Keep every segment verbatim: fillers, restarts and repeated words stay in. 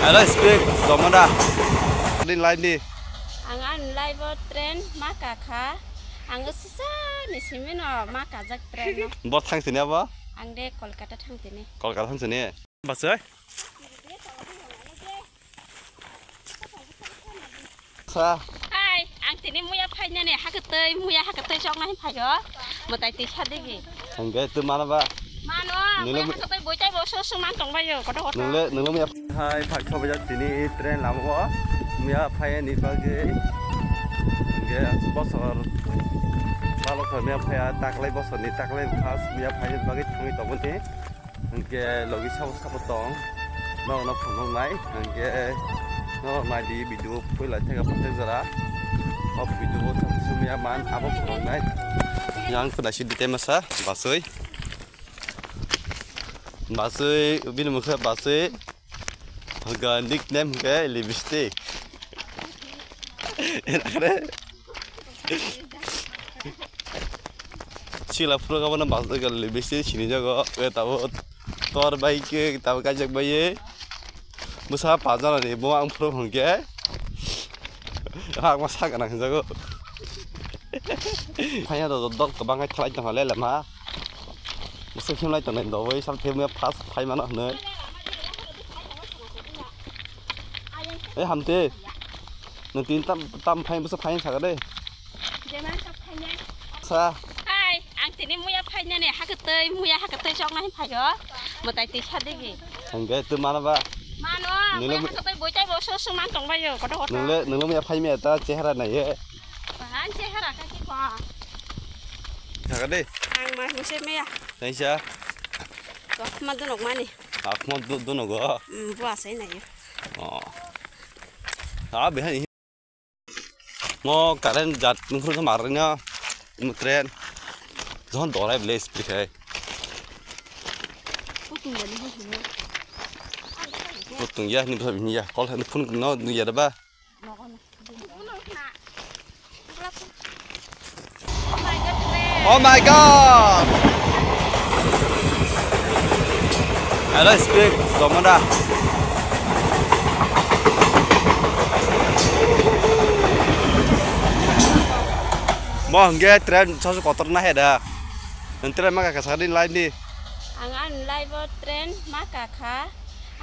Hello, speak, Domada. Din live ni. Ang an live o train ma kakha. Ang sisa ni simi no ma kajak train no. Bo thang sini abo? Ang de Kolkata thang tini. Kolkata thang sini. Basai? Sa. Hai, ang tini muya phainani hakatwi, muya hakatwi chokna hin phaio. Mwtai twi sa digi. Hingke tu mana ba? Mano, nunglo muya mu- hakatwi boitai bo so so man tong baio, koto koto. Nunglo, nunglo muya. Hai, phai kho bajak tini train lama o. Muya phaini bagwi. Hingke bosor. Balo kho muya phaya taklai bosorni taklai first muya phaini bagwi thangwi tongmani. Hingke logi sabo sabo tong. Nono phunuknai. Hingke no naidi video puila thega pathak jora. O video o thang sumya man abo phunuknai. Yang kena si dite masa basui. Basui bini mukha basui. Ga nickname ke lipstick. Enak deh. Sila phuru ka bono bas gal bisi sini jago. Ke tabo tor bai ke tabo kajak bai ye. Musa pajana ni bo ang phuru hongke. Hak ma sak nang jago. Phaya do dol kwbang ai thalai tong le lama. Musa khim lai tong do bai sam themya phas phai mano hne. Eh, hamte. Nung tin tam, tam phai, bwsa phai sakha de. Sa. Hai, ang tini muya phainani hakatwi, muya hakatwi chokna hin phaio. Mwtai twi sa digi. Hingke tu mana ba? Mano, nunglo muya mu- hakatwi boitai bo so so man tong baio, koto koto. Nunglo, nunglo muya phai maya ta chehara nai ye. Bahan chehara ka ki ko. Sakha de. Ang ma huse meya. Thanks ya. To, ma dunok mani. Akmo du-, duno go. Mm, bo asai nayo. Oh. Ah, behani. Mo current jat nungkhru sa marnya. Mo train. Johon dorai ble spri khai. Putung ya ni bo sini. Putung ya ni bo sini ya. Kol ni phun no ni ya ba. Oh my God! Hello, speak, Domada. Mo hingke train sasu kotor na heda. Nang train ma kaka sakni line ni. Ang an live o train ma kakha.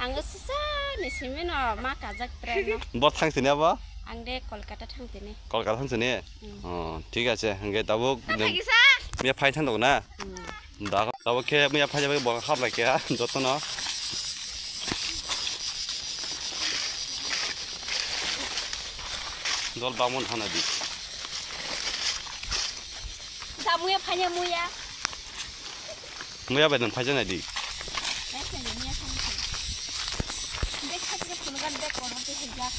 Ang sisa ni simi no ma kajak train no. Bo thang sini abo? Ang de Kolkata thang tini. Kolkata thang sini? Mm. Oh, thik ache. Hingke tabuk. Thang thang kisa? Miya phai thang dok na? Mm. Da, tabuk khe miya phai jabai bo khap lai khe, joto no. Dol bamon thana di. Da muya phanya muya. Muya bai nang phai jana di. Bek phanya muya phanya. Bek phanya phunu gan bek kono te hejak.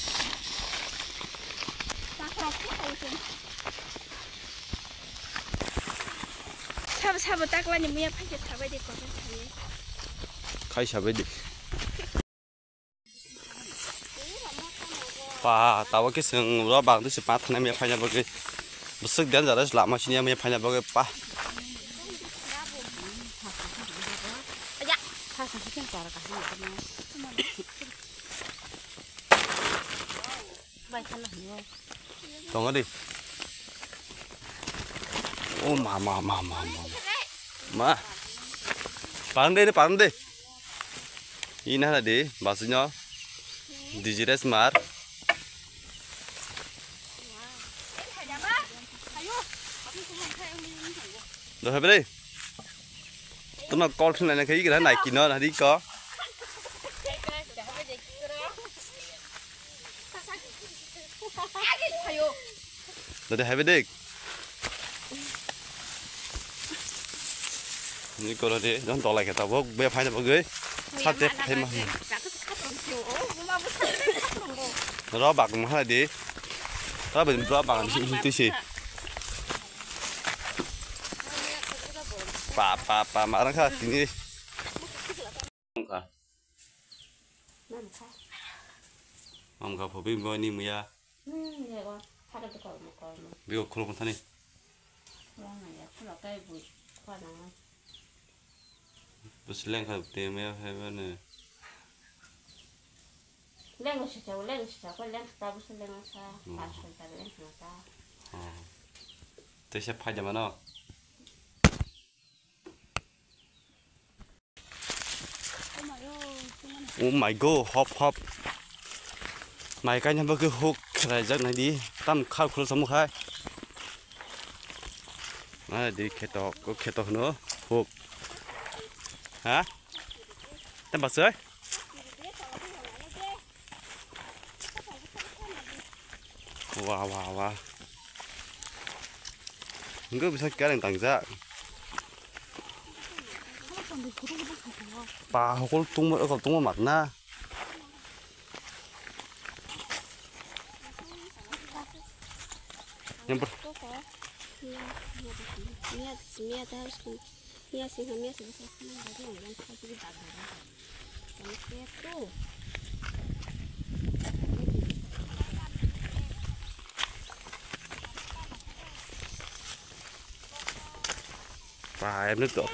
Takhra ki phai ken. Sabo sabo taklani muya phai ke sabai de kono phai. Khai sabai di. Pa, tabuk khe chwng ro bang twi se pa thanai maya phaina bagwi. Bwswk dangerous lama sini maya phaina bagwi pa. Tongo di. O ma, ma, ma, ma, ma. Ma. Parang de, parang de. Ina na de, basino. Dijires mar. Do habe re. Tono call thun na kai gira nai kino na ri ko. Dade habe dek. Ni koro de, don tolai khe tabuk, be phaina bagwi. Sate phai ma. Ro bak ma hai de. Ro be ro bak ni twi se. Pa, pa, pa, ma rang kha tini. Mamkha. Mamkha. Mamkha pho bini bo ni muya. Hmm, yego. Phado to kormo, kormo. Bigo khulok thani. Wang ya, khulok kai bu, khwa nang. Bus leng kha te me he ne. Leng sisa, leng sisa, ko leng ta, busa leng sa, Hmm. Pas soi ta, leng sa ta. Hmm. Tei se phai de mano. Oh my God, hop, hop. Mai kaina bagwi hook khlaijak nai di. Tam khar khulsa mukhai. Nai di kheto, ko kheto hwno hook. Ha? Tam basai? Wa, wa, wa. Hingke bisa kereng tangjak. Pa hokol tungma, hokol tungma mat na. Yang ber- Pa, em ni to.